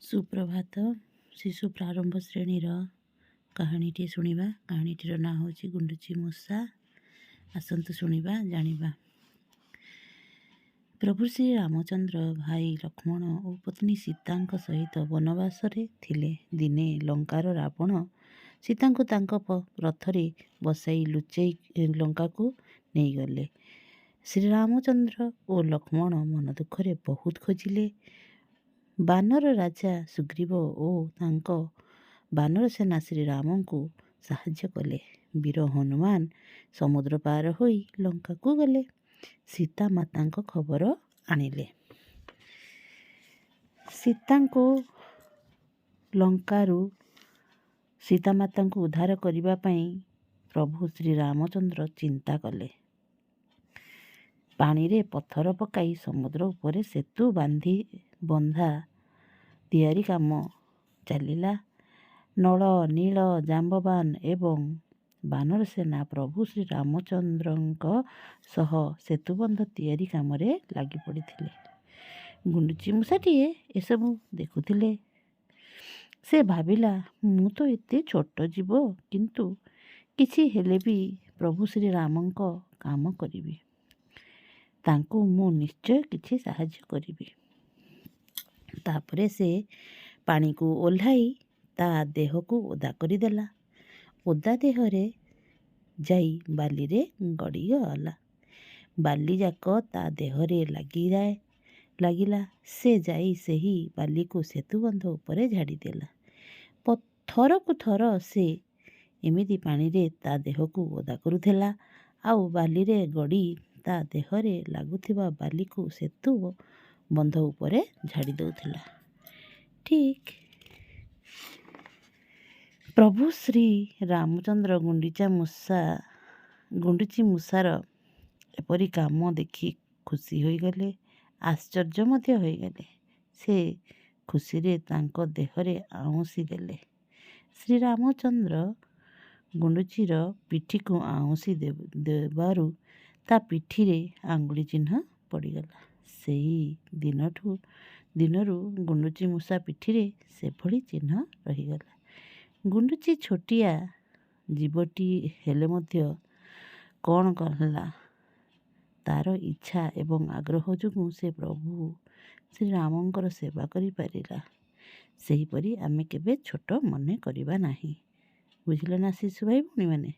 ସୁପ୍ରଭାତ। ଶିଶୁ ପ୍ରାରମ୍ଭ ଶ୍ରେଣୀର କାହାଣୀଟିଏ ଶୁଣିବା। କାହାଣୀଟିର ନାଁ ହେଉଛି ଗୁଣ୍ଡୁଚି ମୂଷା। ଆସନ୍ତୁ ଶୁଣିବା, ଜାଣିବା। ପ୍ରଭୁ ଶ୍ରୀ ରାମଚନ୍ଦ୍ର ଭାଇ ଲକ୍ଷ୍ମଣ ଓ ପତ୍ନୀ ସୀତାଙ୍କ ସହିତ ବନବାସରେ ଥିଲେ। ଦିନେ ଲଙ୍କାର ରାବଣ ସୀତାଙ୍କୁ ତାଙ୍କ ରଥରେ ବସାଇ ଲୁଚେଇ ଲଙ୍କାକୁ ନେଇଗଲେ। ଶ୍ରୀରାମଚନ୍ଦ୍ର ଓ ଲକ୍ଷ୍ମଣ ମନ ଦୁଃଖରେ ବହୁତ ଖୋଜିଲେ। ବାନର ରାଜା ସୁଗ୍ରୀବ ଓ ତାଙ୍କ ବାନର ସେନା ଶ୍ରୀରାମଙ୍କୁ ସାହାଯ୍ୟ କଲେ। ବୀର ହନୁମାନ ସମୁଦ୍ର ପାର ହୋଇ ଲଙ୍କାକୁ ଗଲେ, ସୀତା ମାତାଙ୍କ ଖବର ଆଣିଲେ। ସୀତାଙ୍କୁ ଲଙ୍କାରୁ ସୀତାମାତାଙ୍କୁ ଉଦ୍ଧାର କରିବା ପାଇଁ ପ୍ରଭୁ ଶ୍ରୀରାମଚନ୍ଦ୍ର ଚିନ୍ତା କଲେ। ପାଣିରେ ପଥର ପକାଇ ସମୁଦ୍ର ଉପରେ ସେତୁ ବାନ୍ଧି ବନ୍ଧା ତିଆରି କାମ ଚାଲିଲା। ନଳ, ନୀଳ, ଜାମ୍ବବାନ ଏବଂ ବାନର ସେନା ପ୍ରଭୁ ଶ୍ରୀରାମଚନ୍ଦ୍ରଙ୍କ ସହ ସେତୁବନ୍ଧ ତିଆରି କାମରେ ଲାଗି ପଡ଼ିଥିଲେ। ଗୁଣ୍ଡୁଚି ମୂଷାଟିଏ ଏସବୁ ଦେଖୁଥିଲେ। ସେ ଭାବିଲା, ମୁଁ ତ ଏତେ ଛୋଟ ଜୀବ, କିନ୍ତୁ କିଛି ହେଲେ ବି ପ୍ରଭୁ ଶ୍ରୀରାମଙ୍କ କାମ କରିବି। ତାଙ୍କୁ ମୁଁ ନିଶ୍ଚୟ କିଛି ସାହାଯ୍ୟ କରିବି। ତାପରେ ସେ ପାଣିକୁ ଓହ୍ଲାଇ ତା ଦେହକୁ ଓଦା କରିଦେଲା। ଓଦା ଦେହରେ ଯାଇ ବାଲିରେ ଗଡ଼ିଗଲା। ବାଲିଯାକ ତା ଦେହରେ ଲାଗିଯାଏ ଲାଗିଲା। ସେ ଯାଇ ସେହି ବାଲିକୁ ସେତୁବନ୍ଧ ଉପରେ ଝାଡ଼ିଦେଲା। ଥରକୁ ଥର ସେ ଏମିତି ପାଣିରେ ତା ଦେହକୁ ଓଦା କରୁଥିଲା ଆଉ ବାଲିରେ ଗଡ଼ି ତା ଦେହରେ ଲାଗୁଥିବା ବାଲିକୁ ସେତୁ ବନ୍ଧ ଉପରେ ଝାଡ଼ି ଦେଉଥିଲା। ଠିକ୍ ପ୍ରଭୁ ଶ୍ରୀ ରାମଚନ୍ଦ୍ର ଗୁଣ୍ଡୁଚି ମୂଷାର ଏପରି କାମ ଦେଖି ଖୁସି ହୋଇଗଲେ, ଆଶ୍ଚର୍ଯ୍ୟ ମଧ୍ୟ ହୋଇଗଲେ। ସେ ଖୁସିରେ ତାଙ୍କ ଦେହରେ ଆଉଁସି ଦେଲେ। ଶ୍ରୀରାମଚନ୍ଦ୍ର ଗୁଣ୍ଡୁଚିର ପିଠିକୁ ଆଉଁସି ଦେବାରୁ ତା ପିଠିରେ ଆଙ୍ଗୁଳି ଚିହ୍ନ ପଡ଼ିଗଲା। ସେଇ ଦିନରୁ ଗୁଣ୍ଡୁଚି ମୂଷା ପିଠିରେ ସେଭଳି ଚିହ୍ନ ରହିଗଲା। ଗୁଣ୍ଡୁଚି ଛୋଟିଆ ଜୀବଟି ହେଲେ ମଧ୍ୟ କ'ଣ ହେଲା, ତାର ଇଚ୍ଛା ଏବଂ ଆଗ୍ରହ ଯୋଗୁଁ ସେ ପ୍ରଭୁ ଶ୍ରୀରାମଙ୍କର ସେବା କରିପାରିଲା। ସେହିପରି ଆମେ କେବେ ଛୋଟ ମନେ କରିବା ନାହିଁ। ବୁଝିଲେ ନା ଶିଶୁ ଭାଇ ଭଉଣୀମାନେ?